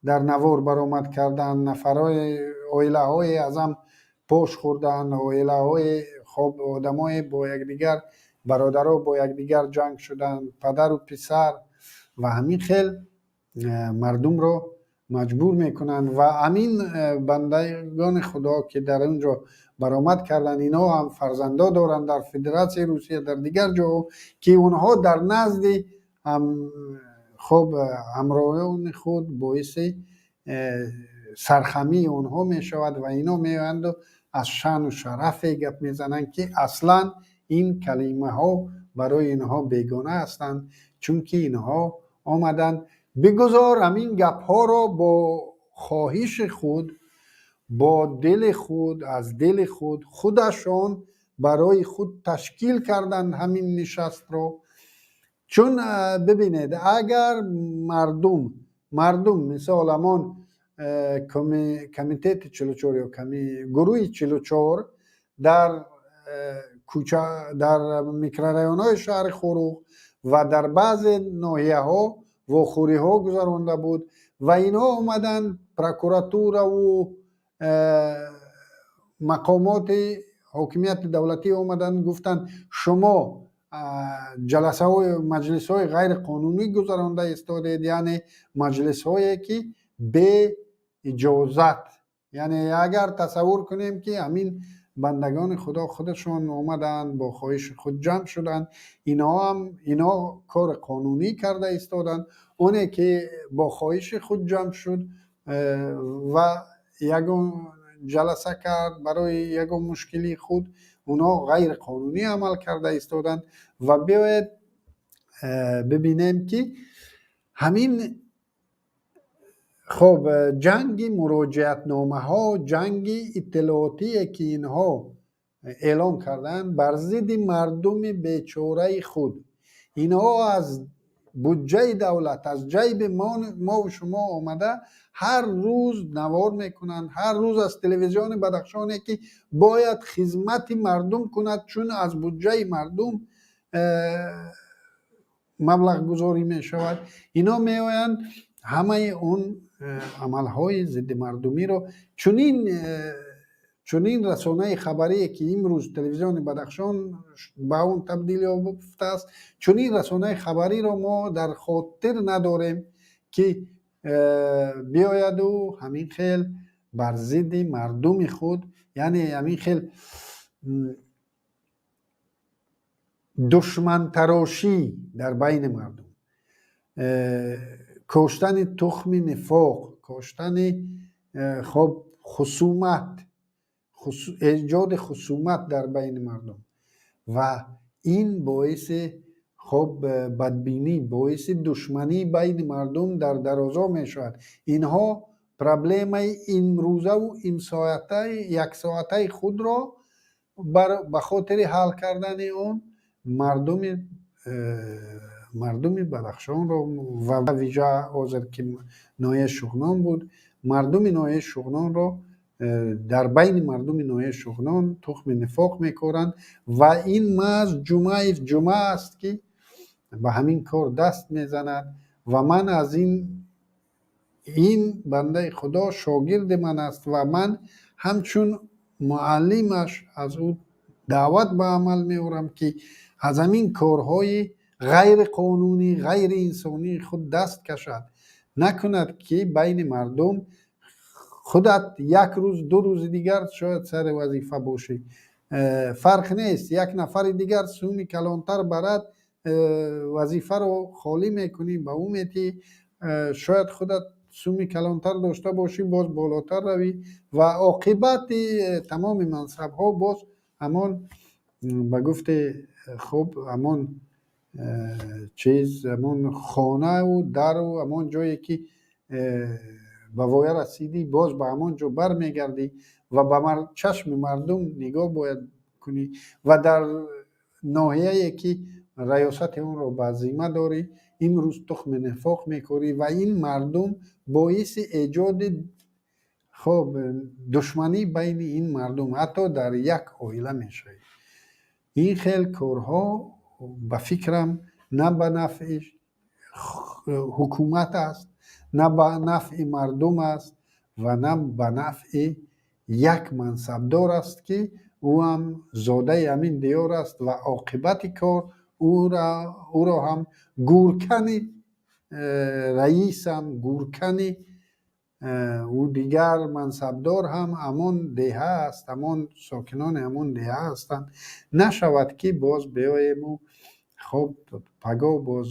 дар навор баромад карданд. Нафарҳои, оилаҳое аз ҳам пош хӯрданд, оилаҳои, хоб, одамое бо якдигар, бародаро бо якдигар ҷанг шуданд, падару писар. Ва ҳамин хел мардумро маҷбур мекунанд. Ва ҳамин бандагони Худо, ки дар он ҷо баромад карданд, инҳо ҳам фарзандо доранд дар Федератсияи Русия, дар дигар ҷоҳо, ки онҳо дар назди, хоб, ҳамроҳони худ боиси сархамии онҳо мешавад. Ва ино меоянду аз шаъну шарафе гап мезананд, ки аслан ин калимаҳо барои инҳо бегона ҳастанд, чунки инҳо омаданд, бигузор ҳамин гапҳоро бо хоҳиши худ, бо дили худ, аз дили худ, худашон барои худ ташкил карданд ҳамин нишастро. Чун, бибинед, агар мардум, мисол, ҳамон комитети 44 ё гурӯҳи 44 дар кӯча, дар микрорайонҳои шаҳри Хоруғ ва дар баъзе ноҳияҳо вохӯриҳо гузаронда буд ва инҳо омаданд, прокуратураву мақомоти ҳокимияти давлатӣ омаданд, гуфтанд: «Шумо ҷаласаҳои, маҷлисҳои ғайриқонунӣ гузаронда истодед», яъне маҷлисҳое, ки беиҷозат. Яъне агар тасаввур кунем, ки ҳамин бандагони Худо худашон омаданд, бо хоҳиши худ ҷамъ шуданд, инҳоам, ино кори қонунӣ карда истоданд. Оне ки бо хоҳиши худ ҷамъ шуд ва ягон ҷаласа кард барои ягон мушкилии худ, онҳо ғайриқонунӣ амал карда истоданд. Ва биёед, бибинем, ки ҳамин, хоб, ҷанги муроҷиатномаҳо, ҷанги иттилоотие, ки инҳо эълон карданд бар зидди мардуми бечораи худ, инҳо аз буҷаи давлат, аз ҷайби мову шумо омада ҳар рӯз навор мекунанд, ҳар рӯз аз телевизиони Бадахшоне, ки бояд хизмати мардум кунад, чун аз буҷаи мардум маблағгузорӣ мешавад, ино меоянд, ҳамаи он амалҳои зиддимардумиро. Чунин расонаи хабарие, ки имрӯз телевизиони Бадахшон ба он табдил ёфтааст, чунин расонаи хабариро мо дар хотир надорем, ки биёяду ҳамин хел бар зидди мардуми худ, яъне ҳамин хел душмантарошӣ дар байни мардум, коштани тухми нифоқ, коштани, хоб, хусумат. Эҷоди хусумат дар байни мардум ва ин боиси, хоб, бадбинӣ, боиси душманӣ байни мардум дар дарозо мешавад. Инҳо проблемаи имрӯзаву имсоатаи яксоатаи худро ба хотири ҳал кардани он мардуми Бадахшонро ва вижа ҳозир ки ноҳияи Шуғнон буд, мардуми ноҳияи Шуғнонро, дар байни мардуми ноҳияи Шуғнон тухми нифоқ мекоранд. Ва ин маҳз Ҷумъаев Ҷумъа аст, ки ба ҳамин кор даст мезанад. Ва ман аз ин бандаи Худо шогирди ман аст ва ман ҳамчун муаллимаш аз ӯ даъват ба амал меорам, ки аз ҳамин корҳои ғайриқонунӣ, ғайриинсонии худ даст кашад, накунад, ки байни мардум худат як рӯз, 2 рӯзи дигар шояд сари вазифа бошӣ, фарқ нест, як нафари дигар суми калонтар барад, вазифаро холӣ мекунӣ, ба ӯ метиҳӣ. Шояд худат суми калонтар дошта бошӣ, боз болотар равӣ ва оқибати тамоми мансабҳо боз ҳамон, ба гуфти хуб, ҳамон чиз, ҳамон хонаву дару ҳамон ҷое ки ба воя расидӣ, боз ба ҳамон ҷо бармегардӣ ва ба чашми мардум нигоҳ бояд кунӣ. Ва дар ноҳияе ки раёсати онро ба зимма дорӣ, имрӯз тухми нифоқ мекорӣ ва ин мардум боиси эҷоди, хоб, душманӣ байни ин мардум ҳатто дар як оила мешавӣ. Ин хел корҳо, ба фикрам, на ба нафъи ҳукумат аст, на ба нафъи мардум аст ва на ба нафъи як мансабдор аст, ки ӯ ҳам зодаи ҳамин диёр аст. Ва оқибати кор ӯро ҳам гӯркани раисам, гӯркани ӯ дигар мансабдор ҳам ҳамон деҳа аст, ҳамон сокинони ҳамон деҳа ҳастанд. Нашавад, ки боз биёему, хоб, пагоҳ боз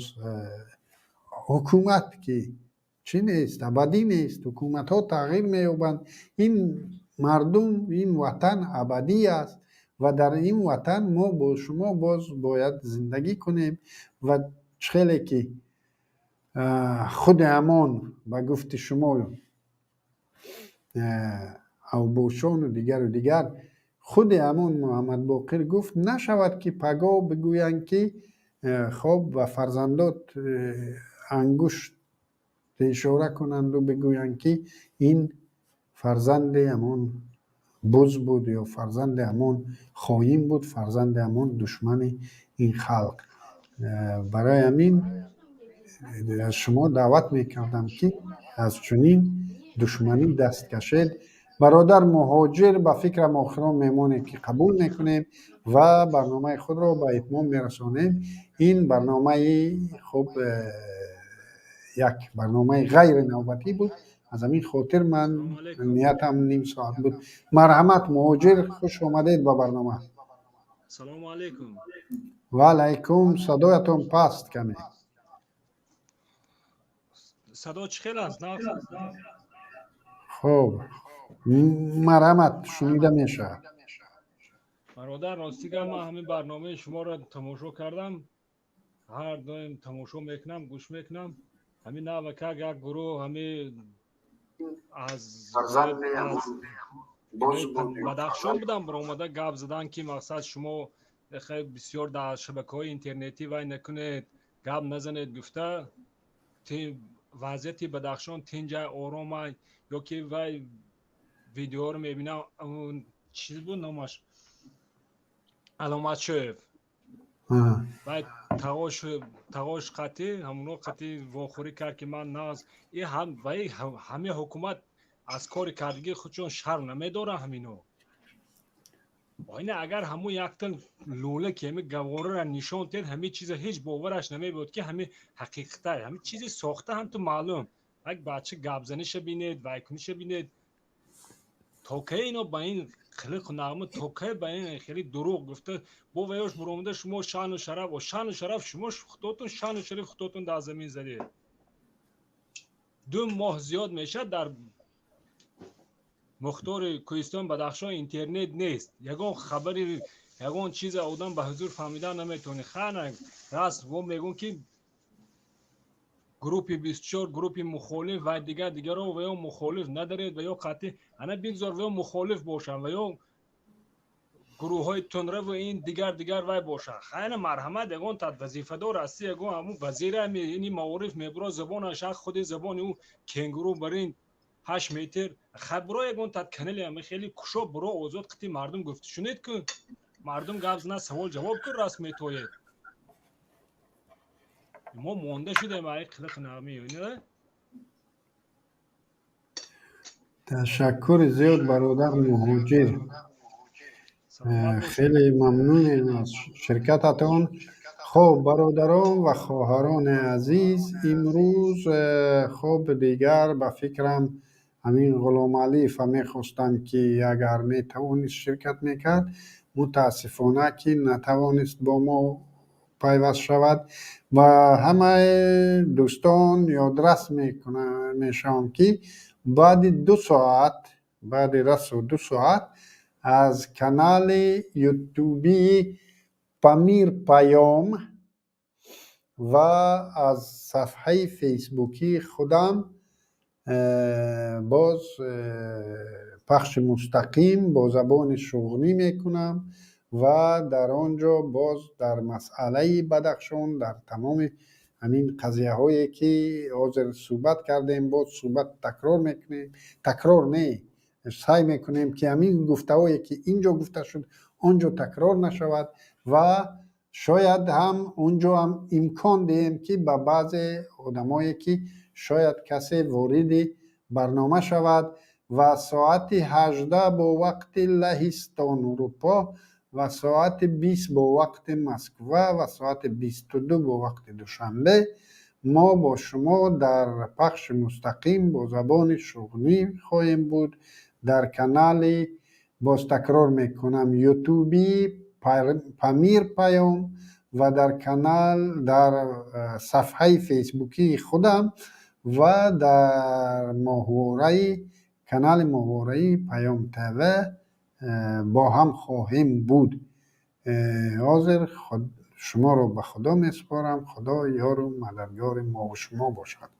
ҳукумат ки чӣ нест, абадӣ нест, ҳукуматҳо тағйир меёбанд. Ин мардум, ин ватан абадӣ аст ва дар ин ватан мо бо шумо боз бояд зиндагӣ кунем. Ва хеле ки худи ҳамон, ба гуфти шумо, авбошону дигару дигар, худи ҳамон Муҳаммадбоқир гуфт, нашавад, ки пагоҳ бигӯянд, ки хоб, ба фарзандот ангушт ишора кунанду бигӯянд, ки ин фарзанди ҳамон буз буд ё фарзанди ҳамон хоин буд, фарзанди ҳамон душмани ин халқ. Барои ҳамин аз шумо даъват мекардам, ки аз чунин душманӣ даст кашед. Бародар Муҳоҷир, ба фикрам, охирон меҳмоне, ки қабул мекунем ва барномаи худро ба итмом мерасонем. Ин барномаи хуб, як барномаи ғайринавбатӣ буд, аз ҳамин хотир ман ниятам ним соат буд. Марҳамат, Муҳоҷир, хуш омадед ба барнома. Салому алайкум. Ва алайкум. Садоятон паст каме. Садо чӣ хел аст? Хуб, марҳамат, шунида мешавад. Бародар, ростига, ман ҳамин барномаи шуморо тамошо кардам, ҳар доим тамошо мекунам, гӯш мекунам. Ҳамин навакак як гурӯҳ ҳамин аз Бадахшон будам, баромада гап задан, ки мақсад шумо хеле бисёр дар шабакаҳои интернетӣ вай накунед, гап назанед гуфта, вазъияти Бадахшон тинҷай, оромай. Ё ки вай видеоро мебинам, чиз буд номаш, Аломатшоев, вай тағош қатӣ, ҳамоно қатӣ вохӯрӣ кард, ки ман нағз вай ҳамин ҳукумат аз кори кардагии худшон шарм намедоранд ҳамино. Оина агар ҳамун якта лӯла, ки ҳами гавораро нишон диҳед, ҳамин чиза ҳеҷ бовараш намебуд, ки ҳамин ҳақиқатай, ҳамин чизи сохта ҳам ту маълум. Як бача гапзаниша бинед, вайкуниша бинед. То кай ино ба ин қилиқу нағма, то кай ба ин хеле дурӯғ гуфта бо ваёш буромада? Шумо шаъну шараф, шаъну шараф, шумо худотон шаъну шарафи худотон дар замин задед. 2 моҳ зиёд мешавад дар Мухтори Кӯҳистон Бадахшон интернет нест, ягон хабари, ягон чиза одам ба ҳузур фаҳмидан наметавонӣ. Хана раст во мегӯн, ки группи 24, группи мухолиф ва дигар дигаро, ва ё мухолиф надаред, ва ё қатъи ана бигзор ва ё мухолиф бошанд, ва ё гурӯҳҳои тундраву ин дигар дигар вай бошанд. Хайна, марҳамат, ягон тат вазифадор ҳастӣ, ягон ҳамун вазира ини маориф мебуро, забонаш ҳақ худи забони ӯ кенгуру барин 8 метр. Хай, буро, ягон тат канали ами хеле кушо, буро, озод қити мардум гуфт шунед ку, мардум гап зана, савол ҷавоб ку, раст метоед. Мо монда шудем ай қилиқ нами. Ташаккури зиёд, бародар Муҳоҷир, хеле мамнунем аз ширкататон. Хоб, бародарон ва хоҳарони азиз, имрӯз хоб, дигар ба фикрам, ҳамин Ғуломалиева мехостам, ки агар метавонист, ширкат мекард. Мутаассифона, ки натавонист бо мо пайваст шавад. Ва ҳамаи дӯстон ёдрас мешавам, ки баъди 2 соат, баъди расу 2 соат аз канали ютубии Памир Паём ва аз сафҳаи фейсбукии худам боз пахши мустақим бо забони шуғнӣ мекунам ва дар он ҷо боз дар масъалаи Бадахшон, дар тамоми ҳамин қазияҳое, ки ҳозир суҳбат кардем, боз суҳбат такрор мекунем. Такрор не, саъй мекунем, ки ҳамин гуфтаҳое, ки ин ҷо гуфта шуд, он ҷо такрор нашавад ва шояд ҳам он ҷо ҳам имкон диҳем, ки ба баъзе одамое, ки шояд касе вориди барнома шавад. Ва соати 18 бо вақти Лаҳистон, Урупо, ва соати 20 бо вақти Москва, ва соати 22 бо вақти Душанбе мо бо шумо дар пахши мустақим бо забони шуғнӣ хоҳем буд дар канали, боз такрор мекунам, ютуби Памир Паём ва дар канал, дар сафҳаи фейсбукии худам ва дар моҳвораи канали моҳвораи Паём ТВ бо ҳам хоҳем буд. Ҳозир шуморо ба Худо месупорам. Худо ёру мададгори мову шумо бошад.